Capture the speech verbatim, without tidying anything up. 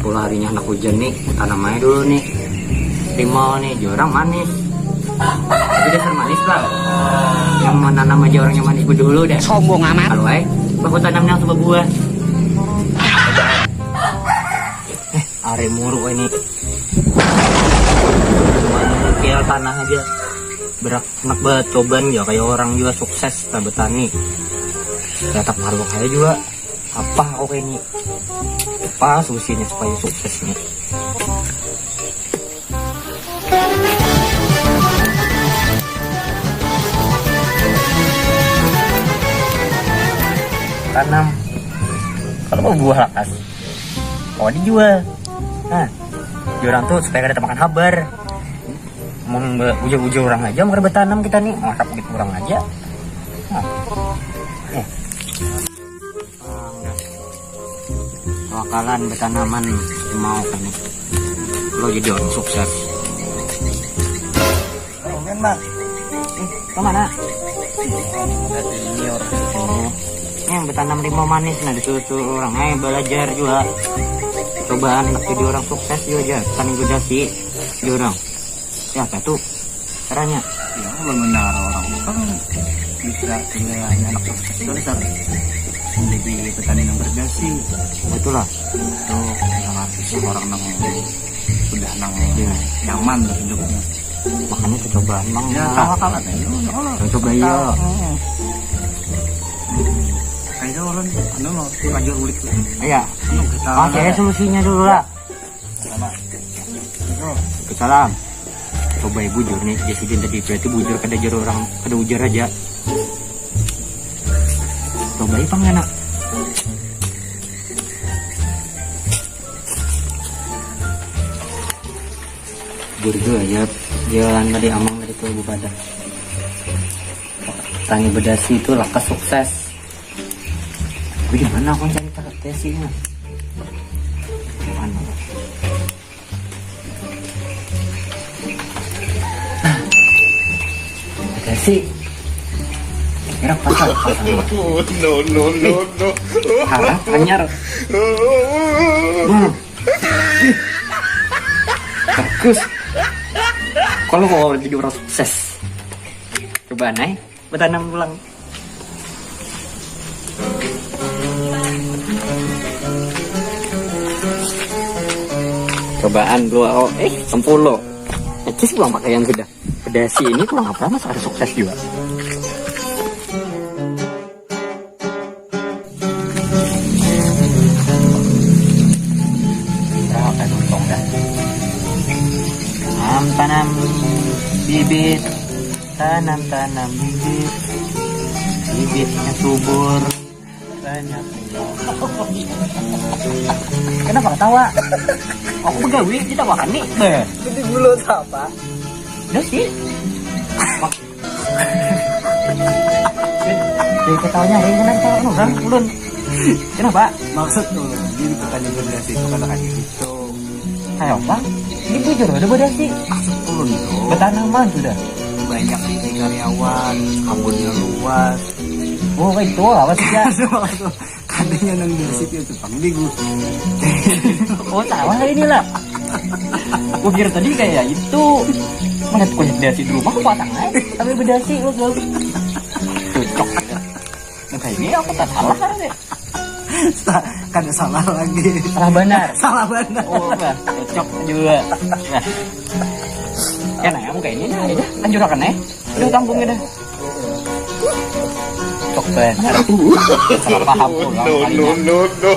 Ulah harinya anak hujan nih, tanam aja dulu nih. Rimau nih, jorang manis. Tapi dasar manis, Bang. Yang menanam aja orangnya manis dulu deh. Sombong amat. Kalau eh, aku tanam yang sebuah buah. Eh, are muru ini. Kial tanah aja. Berak anak buat coban ya, kayak orang juga sukses lah bertani. Tetap harus kayak juga. Apa aku kayak ini? Apa solusinya supaya sukses nih? Tanam. Kalau mau buah lakas, mau dijual. Nah, di orang tuh supaya kada termakan habar. Mun bujur-bujur orang aja, mau bertanam kita nih, ngarap gitu orang aja. Nah. Nih. Wakalan bertanaman mau kan nih. Lo jadi orang sukses. Komen, Mak. Ke mana? Ada senior. Oh. Yang bertanam rimau manis, nah, disuruh orang. Eh, belajar juga. Cobaan nak jadi orang sukses juga aja. Kan juga sih, jadi orang. Ya, apa tuh caranya? Ya, kalau menara orang kan bisa punya anak sukses itu dasar menjadi petani yang berdasi. Betul lah. Itu yang harus orang nang sudah nang Iya. nyaman hidupnya. Makanya percobaan, Mang. Ya, Nah, tahu kalah ya. Ya, Allah. Coba iya. Tahu. Kayaknya orang anu mau lanjut ulik tuh. Iya. Anu, kita Oke, solusinya dulu lah. Sama. Assalamualaikum. Salam. Coba ya bujur nih, ya sidin tadi berarti bujur kada jar orang, kada ujar aja. Coba ya pang anak. Jujur aja, jalan tadi amang tadi tuh ibu pada. Tani bedasi itu lakas sukses. Tapi di mana aku cari taruh Tesinya? Mana? Tesi. Kira pasal pasal. No, no, no, no. Harap anyar. Hmm. Bagus. Kalau mau jadi orang sukses, coba naik bertanam pulang. Cobaan dua, oh, eh, sempuluh. Ecis pulang pakaian sudah. Pedasi ini pulang apa mas, ada sukses juga. Berapa tuh tong dah? Tanam, tanam bibit. Tanam-tanam bibit, bibitnya subur, banyak. Kenapa ketawa? Aku begawi, kita makan nih. Beh. Jadi dulu apa? Udah sih. Jadi ketawanya hari ini kenapa ketawa? Anu, kan, ulun. Kenapa? Maksud tuh, jadi petani berdasi itu kada kayak gitu. Kayak apa? Ini bujur ada bedasi. Maksud ulun tuh. Bertanaman sudah. Banyak ini karyawan, kabunnya luas. Oh, kayak itu apa sih ya? Maksud, kadanya nang dari situ itu pang bigu. Oh, salah ini lah. Gua kira tadi kayak itu. Mana kulit dari di rumah pasang aja. Tapi bedasi gua gua. Cocok. Nah, kayak ini aku tak salah kan deh. Sa-, kada salah lagi. Salah benar. Salah benar. Oh, bah, cocok juga. Nah. Ya, nah, kamu kayak ini nah, aja. Lanjurakan eh. Udah tampung udah. Cocok benar. Salah paham pulang No, kalinya. No, no, no.